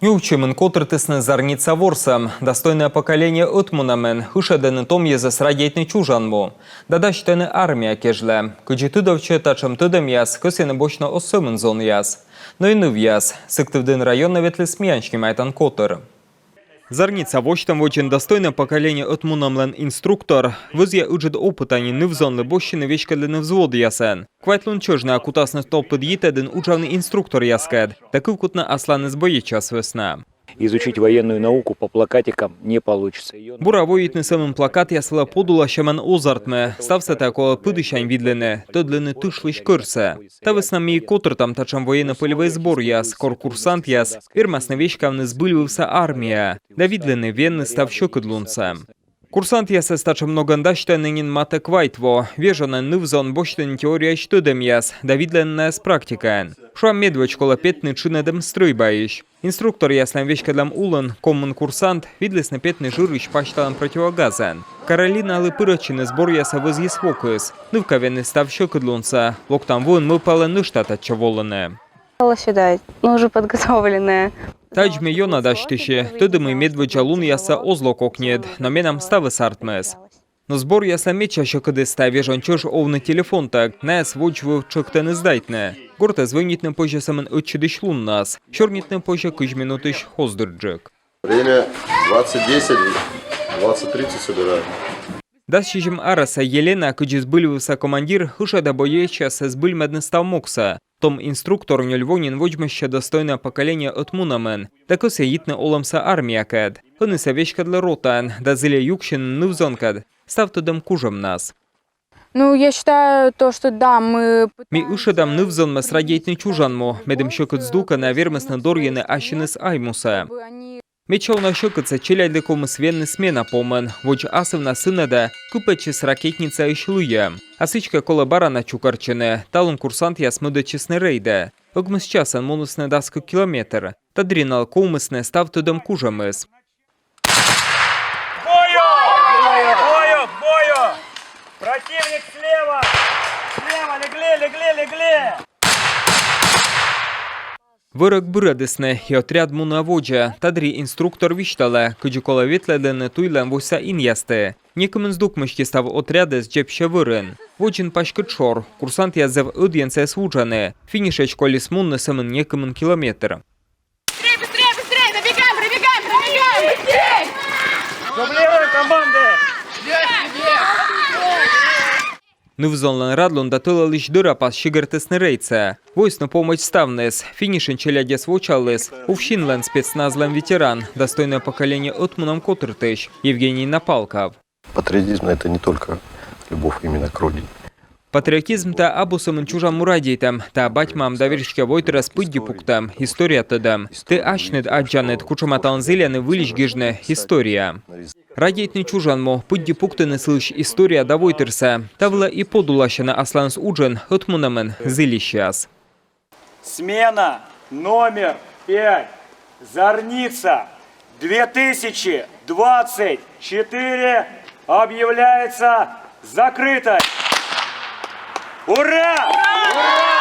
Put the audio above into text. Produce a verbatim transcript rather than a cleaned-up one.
Нювчимын котыртісны «Зарница» ворсӧм. Достойное поколение ӧтмунӧмын ышӧдӧны том йӧзӧс радейтны чужан му да дасьтӧны армия кежлӧ. Кыдзи тыдовтчӧ, татшӧм тӧдӧмъяс кӧсйӧны босьтны оз сӧмын зонъяс, но и нывъяс. Сыктывдін районӧ ветліс миян снимайтан котыр. «Зарница» восьтӧм водзын «Достойное поколение» ӧтмунӧмлӧн инструктор вӧзйӧ ыджыд опыта нин ныв-зонлы босьтны веськӧдлыны взводъясӧн. Квайт лун чӧж найӧ кутасны топыд йитӧдын уджавны инструкторъяскӧд да кывкутны асланыс боечьяс вӧсна. Изучить военную науку по плакатикам не получится. Её... Бура воитны сӧмын плакатъяс вылӧ подуласьӧмӧн оз артмы. Ставсӧ тайӧ колӧ пыдісянь видлыны, тӧдлыны тышлысь кӧрсӧ. Та вӧсна ми и котыртам татшӧм военно-полевӧй сборъяс, кор курсантъяс вермасны веськавны збыльвывса армияӧ да видлыны венны став сьӧкыдлунсӧ. Курсантъясӧс татшӧм ногӧн дасьтӧны нин матӧ квайт во. Вежонӧн ныв-зон босьтӧны теорияысь тӧдӧмъяс да видлӧны найӧс практикаӧн. Шуам, медводз колӧ петны тшынӧдӧм стрӧйбаысь. Инструкторъяслӧн веськӧдлӧм улын комын курсант видлісны петны жырысь пасьталӧм противогазӧн. Каролиналы пырӧдчыны сборъясӧ вӧзйис вокыс. Нывка венны став сьӧкыдлунсӧ. Локтан воын мӧвпалӧ нӧшта татчӧ волыны. Стала сюда, ну, уже подготовленная. Тадз ме ёна дасьтыси. Тӧді, мый медводдза лунъясӧ оз ло кокньыд, но менам ставыс артмис. Но сборъяслӧн медся сьӧкыдыс — тайӧ вежон чӧж овны телефонтӧг, найӧс водзвыв тшӧктӧны сдайтны. Гортӧ звӧнитны позьӧ сӧмын ӧтчыдысь луннас, сёрнитны позьӧ кызь минутысь оздырджык. Время двадцать десять, двадцать тридцать собираем. Дас сизим арӧса Елена, кыдзи збыльвывса командир, ышӧдӧ боечьясӧс збыльмӧдны став могсӧ. Том инструктор нёль во нин водзмӧстчӧ «Достойное поколение» ӧтмунӧмын да кӧсйӧ йитны олӧмсӧ армиякӧд. Ӧнісӧ веськӧдлӧ ротаӧн да зільӧ юксьыны ныв-зонкӧд став тӧдӧм кужӧмнас. Ну, я считаю, то, что да, мы... Ми ышӧдам ныв-зонмӧс радейтны чужан му, медым сьӧкыд здукӧ найӧ вермисны дорйыны ассьыныс аймусӧ. Медся уна сьӧкыдсӧ челядьлы ковмис венны смена помын. Водз асывнас сынӧдӧ кыпӧдчис ракетницаысь лыйӧм. А сідзкӧ, колӧ бара на чукӧртчыны. Талун курсантъяс мӧдӧдчисны рейдӧ. Ӧкмыс часӧн мунісны дас кык километр. Та дырйи налы ковмисны став тӧдӧм кужӧмыс. Бою! Бою! Бою! Противник слева! Слева! Легли! Легли! Легли! Вӧрӧг бырӧдісны, и отряд мунӧ водзӧ. Та дырйи инструктор висьталӧ, кыдзи колӧ ветлӧдлыны туйлӧн восьса инъясті. Некымын здук мысти став отрядыс дзебсьӧ вӧрын. Водзын паськыд шор. Курсантъяс зэв ӧдйӧн сійӧс вуджӧны. Финишӧдз колис мунны сӧмын некымын километр. Быстрее, быстрее, быстрее! Набегаем, пробегаем, пробегаем! Быстрее! Дублируем команды! Ныв-зонлӧн радлун да тӧлалысь дӧрапас сигӧртісны рейдсӧ. Воисны помӧдз ставныс. Финишын челядьӧс вочааліс УФСИН-лӧн спецназлӧн ветеран, «Достойное поколение» ӧтмунӧм котыртысь Евгений Напалков. Патриотизм — это не только любовь именно к родине. Патриотизм — тайӧ абу сӧмын чужан му радейтӧм, тайӧ бать-мам да верстьӧ войтырӧс пыдди пуктӧм, история тӧдӧм. Ті асьныд аддзанныд, кутшӧма талун зільӧны выльысь гижны история. Радейтны чужан му, пыдди пуктыны сылысь история да войтырсӧ. Та вылӧ и подуласьӧны асланыс уджын ӧтмунӧмын зільысьяс. Смена номер пять. Зарница две тысячи двадцать четыре объявляется закрытой. Ура! Ура!